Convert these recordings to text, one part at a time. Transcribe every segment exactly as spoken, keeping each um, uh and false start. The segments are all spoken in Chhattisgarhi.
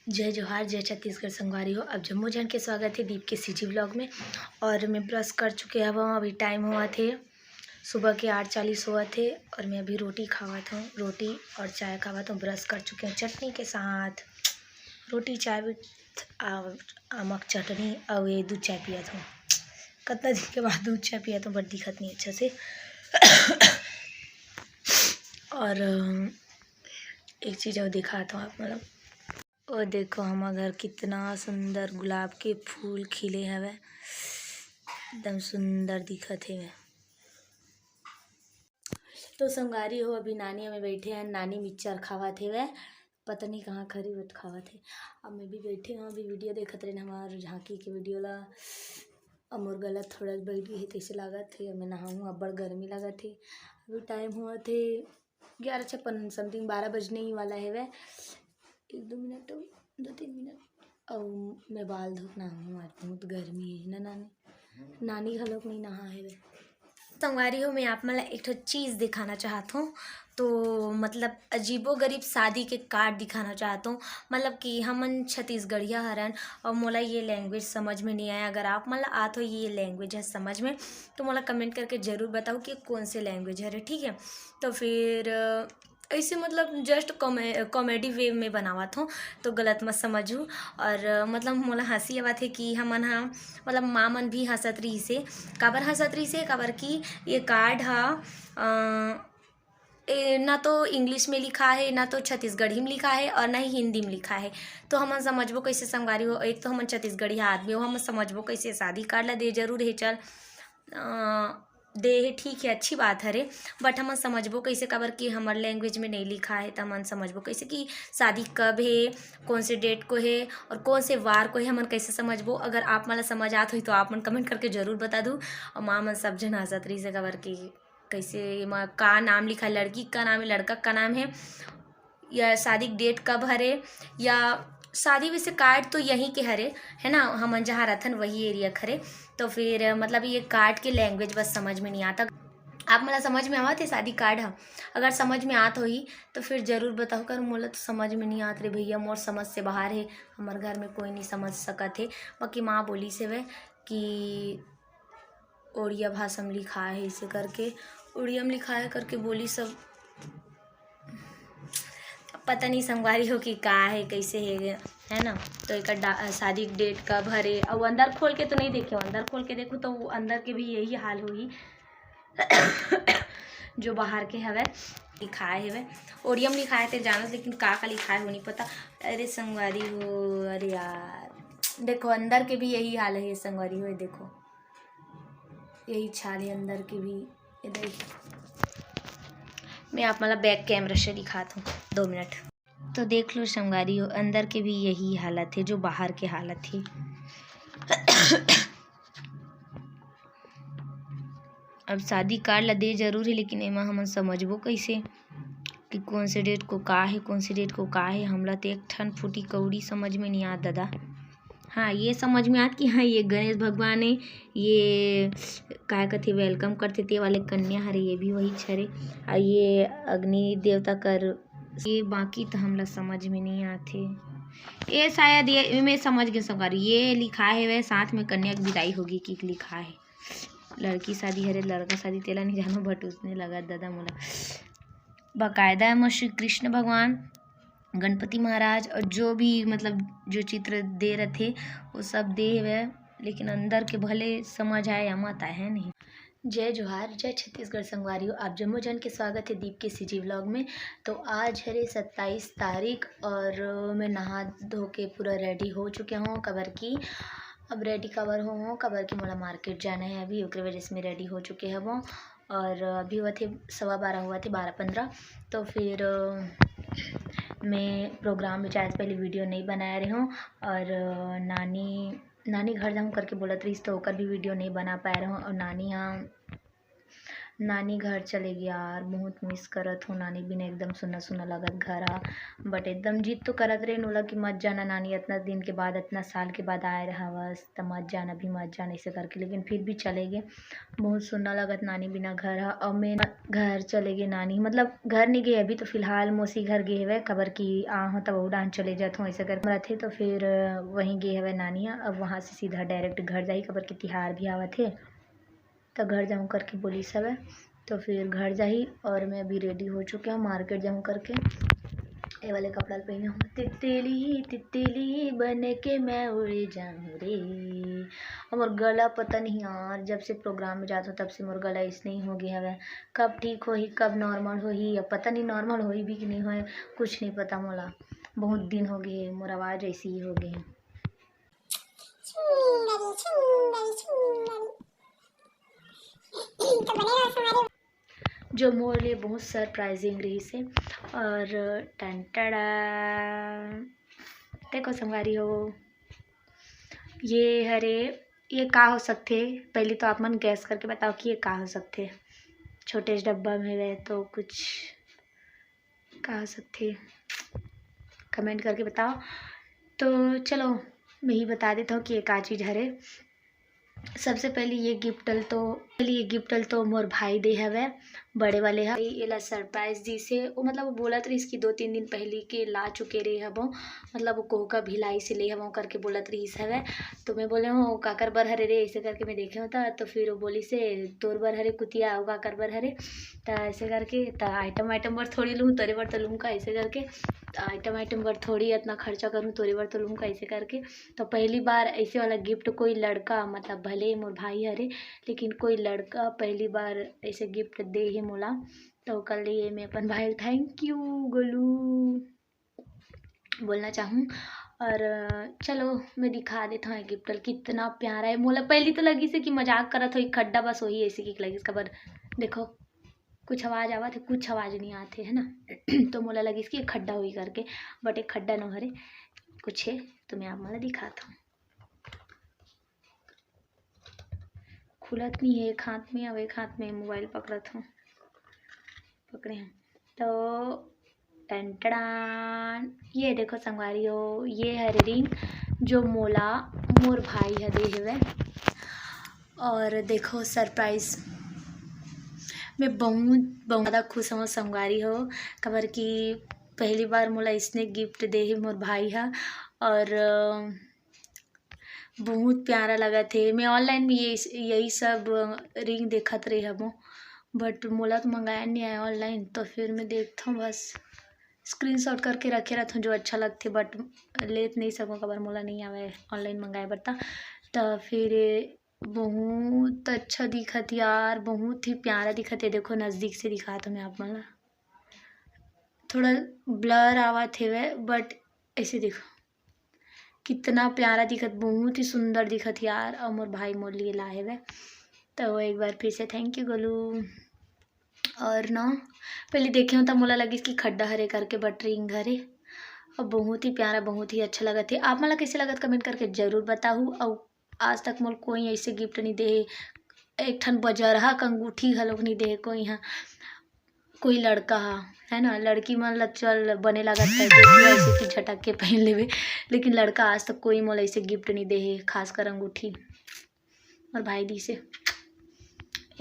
जय जोहार, जय छत्तीसगढ़ संगवारी हो। अब जम्मो झन के स्वागत हे दीप के सीजी व्लॉग में। और मैं ब्रश कर चुके हवं, अभी टाइम होवत हे सुबह के आठ चालीस होवत हे और मैं अभी रोटी खावत हूँ, रोटी और चाय खावत हूँ। ब्रश कर चुके हूँ चटनी के साथ, रोटी चाय भी आ, आमक चटनी और ये दूध चाय पियत हूँ। कितना दिन के बाद दूध चाय पियत हूँ, बट दिखत नहीं अच्छा से। और अम, एक चीज़ और दिखाता हूँ आप, मतलब ओ देखो, हमर घर कितना सुंदर गुलाब के फूल खिले हवे, एकदम सुंदर दिखत हेवे। तो संगवारी हो, अभी नानी हमें बैठे हैं, नानी मिक्सचर खावत हेवे, पता नहीं कहाँ खरी बट खावत हे। अब मैं भी बैठे हूँ, अभी वीडियो देखत रहे हमार झांकी के वीडियो ला। अब मोर गला थोड़ा बैठ गई है, तैसे लागत हे। मैं नहाऊँ, अब्बड़ गर्मी लागत हे। अभी टाइम हुआ थे ग्यारह छप्पन समथिंग, बारह बजने ही वाला हेवे। एक दो मिनट, दो तीन मिनट, अउ मैं बाल धोके नहाहूँ, आज बहुत गर्मी हे ना नानी। नानी घलोक नहीं नहा हेवे। संगवारी हो, मैं आप मन ला एक ठो चीज़ दिखाना चाहत हूँ। तो मतलब अजीबो गरीब शादी के कार्ड दिखाना चाहत हूँ। मतलब कि हमन छत्तीसगढ़िया हरन और मोला ये लैंग्वेज समझ में नहीं आया। अगर आप मन ला आत हो ये लैंग्वेज है समझ में, तो मोला कमेंट करके ज़रूर बताओ कि कौन से लैंग्वेज हरे, ठीक है। तो फिर अ, ऐसे मतलब जस्ट कॉमे कॉमेडी वे में बनावत हूँ, तो गलत मत समझू। और अ, मतलब मोला हंसी आवत हे कि हमन हा, मतलब माँ मन भी हंसत रहिसे। काबर हंसत रहिसे? काबर कि ये कार्ड हा अ, ए, ना तो इंग्लिश में लिखा है, ना तो छत्तीसगढ़ी में लिखा है और ना ही हिंदी में लिखा है। तो हमन समझबो कैसे संगवारी हो? एक तो हमन छत्तीसगढ़िया आदमी हो, हमन समझबो कैसे? शादी कार्ड ला दे जरूर है, चल अ, दे हे, ठीक है, अच्छी बात हरे, बट हमन समझबो कैसे? काबर कि हमर लैंग्वेज में नहीं लिखा है, तो हमन समझबो कैसे कि शादी कब है, कौन से डेट को है और कौन से वार को है, हमन कैसे समझबो? अगर आप मन ला समझ आत होही तो आप मन कमेंट करके जरूर बता दू। और माँ मन सब झन हंसत रहिसे, काबर कि कैसे एमा का नाम लिखा है, लड़की का नाम है, लड़का का नाम है, या शादी के डेट कब हरे, या शादी वैसे कार्ड तो यहीं के हरे, है ना, हमन जहाँ रथन वही एरिया के हरे। तो फिर मतलब ये कार्ड के लैंग्वेज बस समझ में नहीं आता। आप मन ला समझ में आवत हे शादी कार्ड ह? अगर समझ में आत होही तो फिर जरूर बताओ, कर मोला तो समझ में नहीं आत रे भैया, मोर समझ से बाहर है, हमर घर में कोई नहीं समझ सकत हे। बाकी माँ बोलिस हेवे कि ओड़िया भाषा में लिखा है इसे करके, ओड़िया में लिखा है करके बोलिस सब। पता नहीं संगवारी हो कि का है, कैसे है, है ना। तो एकर डा-, शादी के डेट कब हरे, अउ अंदर खोल के तो नहीं देखे, अंदर खोल के देखू तो वो अंदर के भी यही हाल होही जो बाहर के हवे, लिखाए हवे, ओड़िया में लिखाए थे जानत, लेकिन का का लिखाए हो नहीं पता। अरे संगवारी हो, अरे यार, देखो अंदर के भी यही हाल है संगवारी हो, देखो यही छाले अंदर के भी। ये देखो, मैं आप मन ला बैक कैमरा से दिखात हूँ, दो मिनट। तो देख लो संगवारी हो, अंदर के भी यही हालत है जो बाहर के हालत है। अब शादी कार्ड ला दे जरूर है, लेकिन एमा हमन समझबो कैसे कि कौन से डेट को का है, कौन से डेट को का है? हमला तो एक ठन फूटी कौड़ी समझ में नहीं आत दादा। हाँ, ये समझ में आत कि हाँ, ये गणेश भगवान है, ये काय कथे, वेलकम करथे ते वाले कन्या हरे, ये भी वही हरे। और ये अग्नि देवता कर, ये बाकी तो हमला समझ में नहीं आते। ये शायद ये मैं समझ गए संगवारी, ये लिखा है वह साथ में कन्या की विदाई होगी कि लिखा है। लड़की शादी हरे, लड़का शादी तेला नहीं जानो, बट उसने लगा दादा मोला। बाकायदा एमा श्री कृष्ण भगवान, गणपति महाराज और जो भी मतलब जो चित्र दे रथे वो सब दे हवे, लेकिन अंदर के भले समझ आए या मत आए, है नहीं। जय जोहार, जय छत्तीसगढ़ संगवारी हो। आप जम्मो जन के स्वागत है दीप के सीजी व्लॉग में। तो आज हरे सत्ताईस तारीख और मैं नहा धो के पूरा रेडी हो चुके हूँ, काबर कि अब रेडी काबर हो हूँ, काबर कि मोला मार्केट जाना है अभी, ओकरे वजह से मैं रेडी हो चुके हवँ। और अभी हुआ थे सवा बारह, हुआ थे बारह पन्द्रह। तो फिर अ, मैं प्रोग्राम में जाए से पहले वीडियो नहीं बनाए रहे हूँ और अ, नानी नानी घर जाऊँ करके बोलत रहिस, तो ओकर भी वीडियो नहीं बना पाए रहे हूँ। और नानी यहाँ नानी घर चले गे यार, बहुत मिस करत हो नानी बिना, एकदम सुन्ना सुन्ना लगत घर ह। बट एकदम जिद तो करत रहे नोला कि मत जाना नानी, इतना दिन के बाद, इतना साल के बाद आए रहवस, त मत जाना, अभी मत जाना, ऐसे करके, लेकिन फिर भी चले गे। बहुत सुन्ना लगत नानी बिना घर ह। और मैं घर चले गे नानी, मतलब घर नहीं गे अभी, तो फिलहाल मौसी घर गे हवे, काबर कि आ हो तब डांस चले जात हो, ऐसे करके रथे, तो फिर वहीं गे हवे नानी ह। अब वहाँ से सीधा डायरेक्ट घर जाही, काबर कि तिहार भी आवत हे, त घर जाऊँ करके बोलिस हवे। तो फिर घर जाही और मैं अभी रेडी हो चुके हूँ मार्केट जाऊँ करके। ये वाले कपड़ा पहने हूँ, तितली तितली बन के मैं उड़ जाऊँ रे। और मोर गला पता नहीं यार, जब से प्रोग्राम में जात हो तब से मोर गला ऐसने ही हो गया हवे। कब ठीक होही, कब नॉर्मल होही, अब पता नहीं नॉर्मल होही भी कि नहीं होए, कुछ नहीं पता मोला। बहुत दिन हो गए मोर आवाज़ ऐसी ही हो गए। तो बने रहो हमारे। जो मोर लिए बहुत सरप्राइजिंग रहिस हे। और टन टड़ा, देखो संगवारी हो, ये हरे, ये का हो सकथे? पहली तो आप मन गैस करके बताओ कि ये का हो सकथे। छोटे से डब्बा में हवे तो कुछ का हो सकथे, कमेंट करके बताओ। तो चलो मैं ही बता देता हूँ कि ये का चीज़ हरे। सबसे पहले ये गिफ्ट ल तो, पहले ये गिफ्ट ल तो मोर भाई दे हवे, बड़े वाले ह। एला सरप्राइज दिस हे। वो मतलब वो बोलत रहिस कि दो तीन दिन पहली के ला चुके रहे हबो, मतलब वो कोहका भिलाई से ले हबो करके बोलत रहिस हवे। तो मैं बोले हूँ, "वो काकर बर हरे रे?" ऐसे करके मैं देखे होता, तो फिर वो बोलिस हे, "तोर बर हरे कुतिया, वो काकर बर हरे?" त ऐसे करके, त आइटम आइटम बर थोड़ी लूँ, तोरे बर तो लूँ का, ऐसे करके। त आइटम आइटम बर थोड़ी इतना खर्चा करूँ, तोरे बर तो लूँ का, ऐसे करके। तो पहली बार ऐसे वाला गिफ्ट कोई लड़का, मतलब भले ही मोर भाई हरे, लेकिन कोई लड़का पहली बार ऐसे गिफ्ट दे हे मोला। तो ओकर लिए मैं अपन भाई ल थैंक यू गोलू बोलना चाहूँ। और चलो मैं दिखा देता हूँ ये गिफ्ट ल, कितना प्यारा है। मोला पहली तो लगिस हे कि मजाक करत होही, खड्डा बस होही, ऐसे कि लगिस, काबर देखो कुछ आवाज़ आवत हे, कुछ आवाज़ नहीं आत हे, है ना। तो मोला लगिस कि खड्डा होही करके, बट एक खड्डा नो हरे, कुछ हे, तो मैं आप मन ल दिखात हूँ। खुलत नहीं हे, एक हाथ में, अब एक हाथ में मोबाइल पकड़त हूँ, पकड़े हूँ। तो टन टड़ान, ये देखो संगवारी हो, ये हरे रिंग जो मोला मोर भाई ह दे हवे। और देखो सरप्राइज, मैं बहुत, बहुत ज़्यादा खुश हूँ संगवारी हो, काबर कि पहली बार मोला इसने गिफ्ट दे हे मोर भाई ह। और बहुत प्यारा लगत हे। मैं ऑनलाइन में ये, यही सब रिंग देखत रहे हबो, बट मोला तो मंगाया नहीं आया ऑनलाइन, तो फिर मैं देखत हूँ, बस स्क्रीनशॉट करके रखे रहत हूँ जो अच्छा लगथे, बट लेत नहीं सकूँ, काबर मोला नहीं आवे ऑनलाइन मंगाए बर। त त फिर बहुत अच्छा दिखत यार, बहुत ही प्यारा दिखत हे। देखो नज़दीक से दिखात हूँ मैं आप मन ला, थोड़ा ब्लर आवत हेवे, बट ऐसे देखो कितना प्यारा दिखत, बहुत ही सुंदर दिखत यार। और मोर भाई मोर लिए लाए हेवे, तो एक बार फिर से थैंक यू गोलू। और ना पहले देखे हूँ तब मोला लगिस कि खड्डा हरे करके, बट रिंग हरे। और बहुत ही प्यारा, बहुत ही अच्छा लगत हे। आप मन ला कैसे लगत कमेंट करके जरूर बताहू। और आज तक मोला कोई ऐसे गिफ्ट नहीं दे हे, एक ठन बजरहा के अंगूठी घलोक नहीं दे हे कोई ह, कोई लड़का ह, है ना। लड़की मन ला चल बने लागत है, जैसे कि झटक के पहन लेवे, लेकिन लड़का आज तक कोई मोला ऐसे गिफ्ट नहीं दे हे, खासकर अंगूठी। और भाई दिस हे,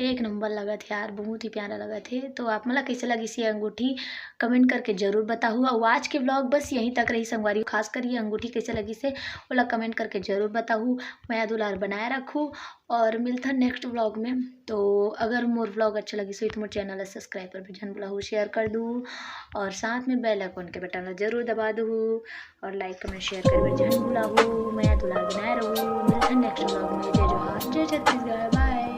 एक नंबर लगत हे यार, बहुत ही प्यारा लगत हे। तो आप मन ला कैसे लगिस ये अंगूठी, कमेंट करके जरूर बताहू। और आज के व्लॉग बस यहीं तक रही संगवारी, खासकर ये अंगूठी कैसे लगिस हे, ओला कमेंट करके जरूर बताहू। मया दुलार बनाए रखू और मिलथन नेक्स्ट व्लॉग में। तो अगर मोर व्लॉग अच्छा लगिस होही तो मोर चैनल ला सब्सक्राइब कर भी झन भुलाहू, शेयर कर दू और साथ में बेल आइकन के बटन ला जरूर दबा दू। और लाइक, कमेंट, शेयर करे बर झन भुलाहू। मया दुलार बनाए रहू। मिलथन नेक्स्ट व्लॉग में। जय जोहार, जय छत्तीसगढ़। बाय।